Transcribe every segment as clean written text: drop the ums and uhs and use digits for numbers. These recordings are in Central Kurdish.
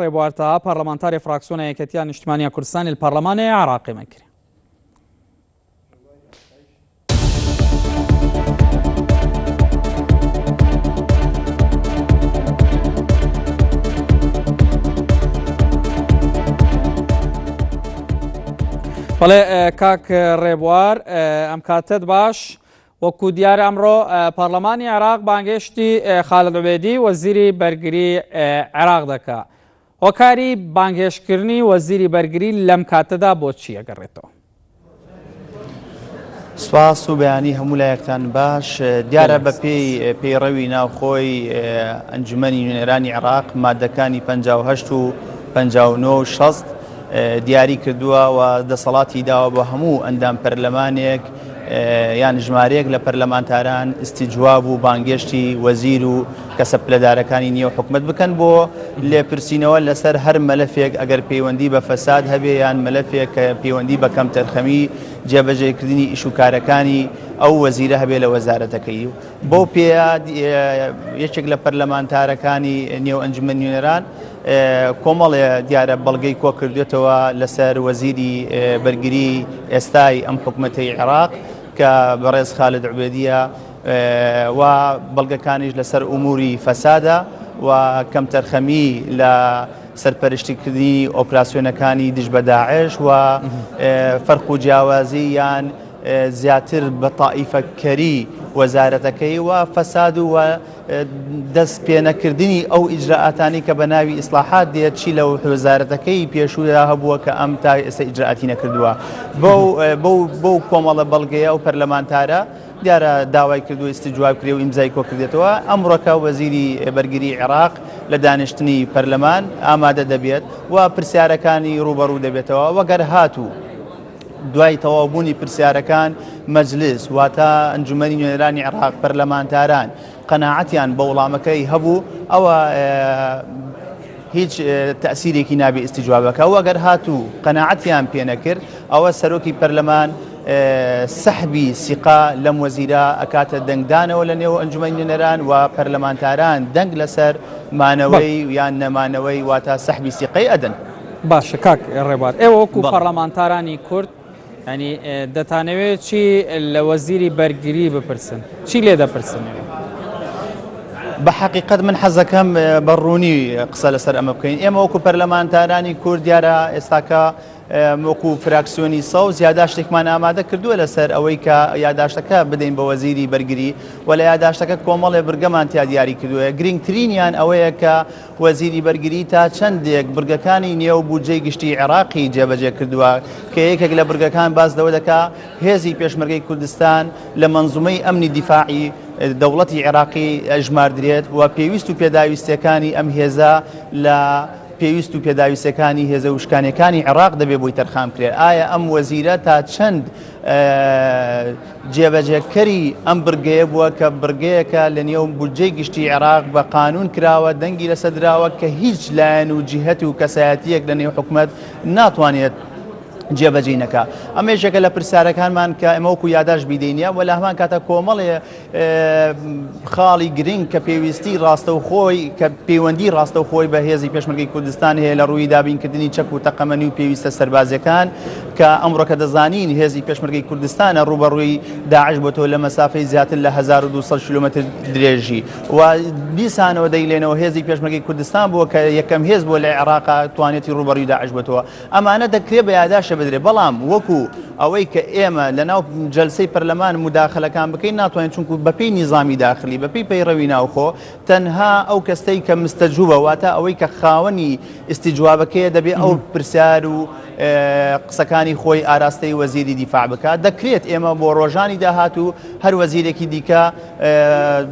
ڕێبوار تەها پەرلەمانتارێ فراکسیۆنا یەکێتیا نیشتمانیا کوردستانی لە پەرلەمانێ عراقێ مە کرێ. بەڵێ کاک ڕێبوار ئەم کاتەت باش وەکو دیارە ئەمڕۆ پەرلەمانی عێراق بانگێشتی خالد عوبێدی وەزیری بەرگری عێراق دەکا. هۆکاری بانگهێشتکردنی وەزیری بەرگری لەم کاتەدا بۆ چی ئەگەڕێتەوە؟ سپاس و بەیانی هەموو لایەکتان باش دیارە بە پێی پەیڕەوی ناوخۆی ئەنجومەنی نوێنەرانی عێراق مادەکانی 58 و 59 و 60 دیاری کردووە و دەسەڵاتی داوە بە هەموو ئەندام پەرلەمانێک یان ژمارەیەک لە پەرلەمانتاران ئیستیجواب و بانگێشتی وەزیر و کەسە پلەدارەکانی نێو حکومەت بکەن بۆ لێپرسینەوە لەسەر هەر مەلەفێک ئەگەر پەیوەندی بە فەساد هەبێ یان مەلەفێک کە پەیوەندی بە کەمتەرخەمی جێبەجێکردنی ئیش و کارەکانی ئەو وەزیرە هەبێ لە وەزارەتەکەی و بەو پێیە یەکێک لە پەرلەمانتارەکانی نێو ئەنجومەنی نوێنەران کۆمەڵێ دیارە بەڵگەی کۆکردوێتەوە لەسەر وەزیری بەرگری ئێستای ئەم حکومەتەی عێراق کە بەڕێز خالد عوبێدیە و بەڵگەکانیش لەسەر ئوموری فەسادە و کەمتەرخەمی لە سەرپەرشتیکردنی ئۆپراسیۆنەکانی دژ بە داعش و فەرق و جیاوازی یان زیاتر بە تائیفەکەری وەزارەتەکەی و فەساد و دەست پێنەکردنی ئەو ئیجرائاتانەی کە بە ناوی ئیسلاحات دێت چی لە وەزارەتەکەی پێشوودا هەبووە کە ئەم تا ئێستا ئیجرائاتی نەکردووە بەو بەو بەو کۆمەڵە بەڵگەیە ئەو پەرلەمانتارە دیارە داوای کردووە ئیستجواب کرێ و ئیمزای کۆکردێتەوە ئەمڕۆکە وەزیری بەرگری عێراق لە دانیشتنی پەرلەمان ئامادە دەبێت و پرسیارەکانی ڕووبەڕوو دەبێتەوە وەگەر هاتوو دوای تەواوبوونی پرسیارەکان مەجلیس واتە ئەنجومەنی نوێنەرانی عێراق پەرلەمانتاران قەناعەتیان بە وڵامەکەی هەبوو ئەوە هیچ تەسیرێکی نابێ ئیسیجوابەکە و ئەگەر هاتوو قەناعەتیان پێ نەکرد ئەوە سەرۆکی پەرلەمان سەحبی سیقا لەم وەزیرە ئەکاتە دەنگدانەوە لە نێو ئەنجومەنی نوێنەران و پەرلەمانتاران دەنگ لەسەر مانەوەی یان نەمانەوەی واتە سەحبی سیقەی ئەدەن. باشە کاک ڕێبوار ئێوە وەکو پەڕلەمانتارانی کورد ینی دەتانەوێت چی لە وەزیری بەرگری بپرسن چی لێ دەپرسن؟ بە حقیقت من حەزەکەم بە ڕوونی قسە لەسەر ئەمە بکەین ئێمە وەکو پەرلەمانتارانی کورد دیارە ئێستاکە وەکو فراکسیۆنی سەوز یاداشتێکمان ئامادە کردووە لەسەر ئەوەی کە یاداشتەکە بدەین بە وەزیری بەرگری و لە یاداشتەکە کۆمەڵێ برگەمان تیا دیاری کردووە گرنگترینیان ئەوەیە کە وەزیری بەرگری تا چەندێک بڕگەکانی نێو بودجەی گشتی عێراقی جێبەجێ کردووە کە یەکێک لە بڕگەکان باس لەوە دەکا هێزی پێشمەرگەی کوردستان لە مەنزومەی ئەمنی دیفاعی دەوڵەتی عێراقی ئەژماردرێت و پێویست و پێداویستیەکانی ئەم هێزە لە پێویست و پێداویستیەکانی هێزە وشکانیەکانی عێراق دەبێ بۆی تەرخان بکرێت ئایا ئەم وەزیرە تا چەند جێبەجێکەری ئەم بڕگەیە بووە کە بڕگەیەکە لە نێو بودجەی گشتی عێراق بە قانون کراوە دەنگی لەسەر دراوە کە هیچ لایەن و جیهەت و کەسایەتیەک لە نێو حکومەت ناتوانێت جێبەجێی نەکا ئەمە یەکێکە لە پرسیارەکانمان کە ئێمە وەکو یاداش بیدەینە و لە هەمان کاتە کۆمەڵێ خاڵی گرنگ کە پێویستی ڕاستەوخۆی کە پەیوەندی ڕاستەوخۆی بە هێزی پێشمەرگەی کوردستان هەیە لە ڕووی دابینکردنی چەک و تەقەمەنی و پێویستە سەربازیەکان کە ئەمڕۆکە دەزانین هێزی پێشمەرگەی کوردستانە ڕووبەڕووی داعش بۆتەوە لە مەسافەی زیاتر لە 1200 کیلومتر درێژی و دیسانەوە دەیلێنەوە هێزی پێشمەرگەی کوردستان بووە کە یەکەم هێز بووە لە عێراق توانێتی ڕووبەڕووی داعش بۆتەوە ئەمانە دەکرێ بە یاداشە بدرێ بەڵام وەکو ئەوەی کە ئێمە لە ناو جەلسەی پەرلەمان موداخەلەکان بکەین ناتوانین چونکو بەپێی نیزامی داخلی بەپێی پەیڕەوی ناوخۆ تەنها ئەو کەسەی کە مستەجوبە واتە ئەوەی کە خاوەنی ئیستیجوابەکەیە دەبێ ئەو پرسیار و قسەکانی خۆی ئاراستەی وەزیری دیفاع بکات دەکرێت ئێمە بۆ ڕۆژانی داهاتوو هەر وەزیرێکی دیکە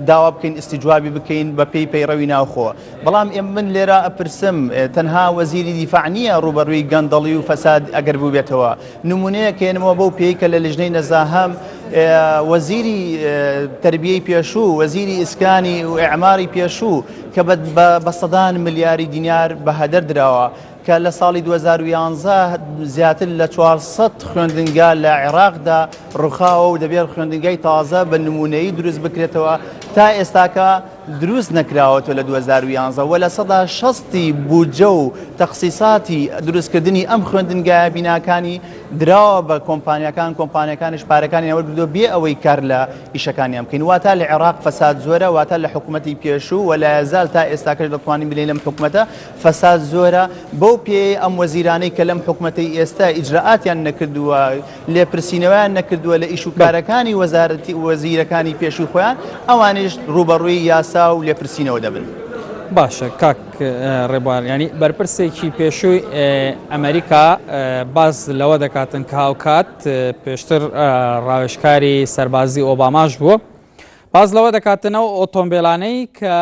داوا بکەین ئیستیجوابی بکەین بە پێی پەیڕەوی ناوخۆ بەڵام ئێم من لێرە ئەپرسم تەنها وەزیری دیفاع نییە ڕووبەڕووی گەندەڵی و فەساد ئەگەر بووبێتەوە نمونەیەک هێنمەوە بەو پێی کە لە لیژنەی نەزاهەم وەزیری تربیەی پێشوو وەزیری ئیسکانی و ئیعماری پێشوو کە بە سەدان ملیاری دینار بە هەدەر دراوە کە لە ساڵی 2011 زیاتر لە 400 خوێندنگا لە عێراقدا ڕوخاوە و دەبێت خوێندنگای تازە بە نمونەیی دروست بکرێتەوە تا ئێستاکە. دروست نەکراوەتەوە لە 2011 وە 60% ی بودجە و تەخسیساتی دروستکردنی ئەم خوێندنگایە بیناکانی دراوە بە کۆمپانیاکان، کۆمپانیاکانیش پارەکانیان وەرگرتووە بێ ئەوەی کار لە ئیشەکانیان بکەین. واتا لە عێراق فەساد زۆرە، واتا لە حکومەتی پێشوو و لایەزال تا ئێستاکەش دەتوانین بلێین لەم حکومەتە فەساد زۆرە، بەو پێیەی ئەم وەزیرانەی کە لەم حکومەتەی ئێستا ئیجرائاتیان نەکردووە، لێپرسینەوەیان نەکردووە لە ئیش و کارەکانی وەزارەتی وەزیرەکانی پێشووی خۆیان، ئەوانیش ڕووبەڕووی یاسا و لێپرسینەوە دەبن. باشە کاک ڕێبوار یانی بەرپرسێکی پێشووی ئەمریکا باس لەوە دەکاتن کە هاوکات پێشتر ڕاوێژکاری سەربازی ئۆباماش بووە باس لەوە دەکاتنەوە ئۆتۆمبیلانەی کە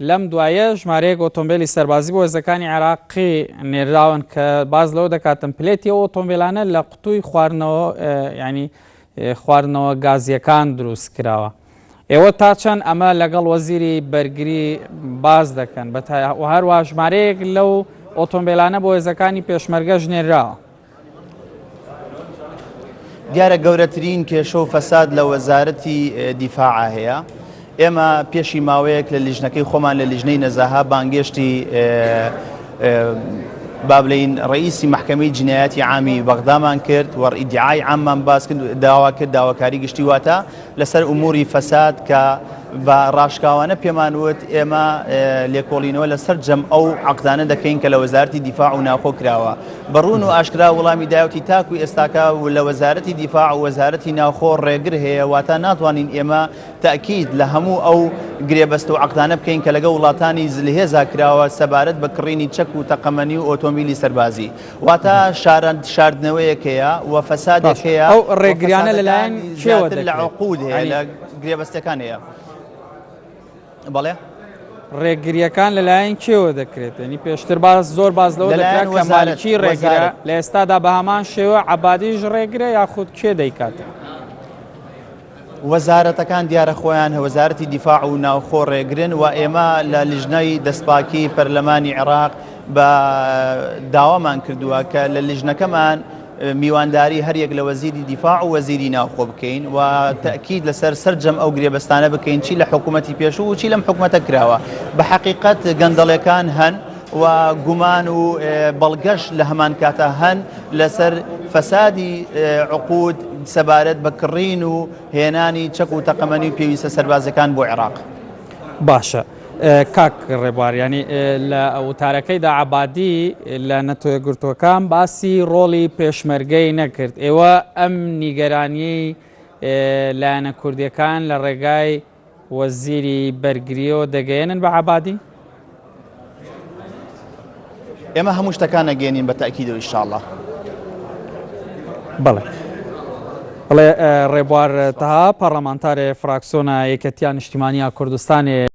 لەم دوایە ژمارەیەک ئۆتۆمبیلی سەربازی بۆ هێزەکانی عێراقی نێراون کە باز لەوە دەکاتن پلێتی ئەو ئۆتۆمبیلانە لە قوتوی خواردنەوە ینی خواردنەوە گازیەکان دروست کراوە. ئێوە تا چەند ئەمە لەگەڵ وەزیری بەرگری باس دەکەن بە و هەروە ژمارەیەک لەو ئۆتۆمبیلانە بۆ هێزەکانی پێشمەرگەش نێراوە. دیارە گەورەترین کێشە و فەساد لە وەزارەتی دیفاعا هەیە. ئێمە پێشی ماوەیەک لە لیژنەکەی خۆمان لە لیژنەی نەزاها بانگێشتی با بلین ڕئیسی محکمەی جنایەتی عامی بەغدامان کرد و ئیدعای عاممان باس کرد داوا کرد داواکاری گشتی واتە لەسەر ئوموری فەساد کە بە ڕاشکاوانە پێمان وت ئێمە لێکۆڵینەوە لە سەرجەم ئەو عەقدانە دەکەین کە لە وەزارەتی دیفاع و ناوخۆ کراوە. بە ڕوون و ئاشکرا وڵامی دایەوتی تاکو ئێستاکە و لە وەزارەتی دیفاع و وەزارەتی ناوخۆ ڕێگر هەیە واتە ناتوانین ئێمە تەئکید لە هەموو ئەو گرێبەست و عەقدانە بکەین کە لەگەڵ وڵاتانی زلهێزا کراوە سەبارەت بە کڕینی چەک و تەقەمەنی و ئۆتۆمبیلی سەربازی. واتە شارند شاردنەوەیەک هەیە و فەسادێک باش هەیە ئەو و ڕێگریانە لەلایەن فەسادەکانی کێوە زیاتر لە دەکرێت عقود هەیە یانی لە گرێبەستەکان هەیە بەڵێ ڕێگریەکان لەلایەن کێوە دەکرێت ینی پێشتر باس زۆر باس لەوە دەکرا لەلایەن کە وەزارەت مالکی ڕێگرە وەزارەت لە ئێستادا بە هەمان شێوە عەبادیش ڕێگرە یاخود کێ دەیکاتە وەزارەتەکان دیارە خۆیان وەزارەتی دیفاع و ناوخۆ ڕێگرن و ئێمە لە لیژنەی دەستپاکی پەرلەمانی عێراق بە داوامان کردووە کە لە لیژنەکەمان میوانداری هەریەک لە وەزیری دیفاع و وەزیری ناوخۆ بکەین و تەکید لەسەر سەرجەم ئەو گرێبەستانە بکەین چی لە حکوومەتی پێشوو و چی لەم حکوومەتە کراوە بە حەقیقەت گەندەڵەکان هەن و گومان و بەڵگەش لە هەمان کاتا هەن لەسەر فەسادی عقود سەبارەت بە کڕین و هێنانی چەک و تەقەمەنی و پێویستە سەربازیەکان بۆ عێراق. باشە کاک ڕێبوار یانی لە وتارەکەیدا عەبادی لە نەتەوەیەکگرتووەکان باسی ڕۆڵی پێشمەرگەی نەکرد ئێوە ئەم نیگەرانیەی لایەنە کوردیەکان لە ڕێگای وەزیری بەرگریەوە دەگەیەنن بە عەبادی؟ ئێمە هەموو شتەکان ئەگەیەنین بە تەئکیدەوە ئیشاڵڵا. بەڵێ. بەڵێ ڕێبوار تەها پەڕلەمانتارێ فراکسۆنا یەکەتیا نیشتیمانیا کوردستانێ.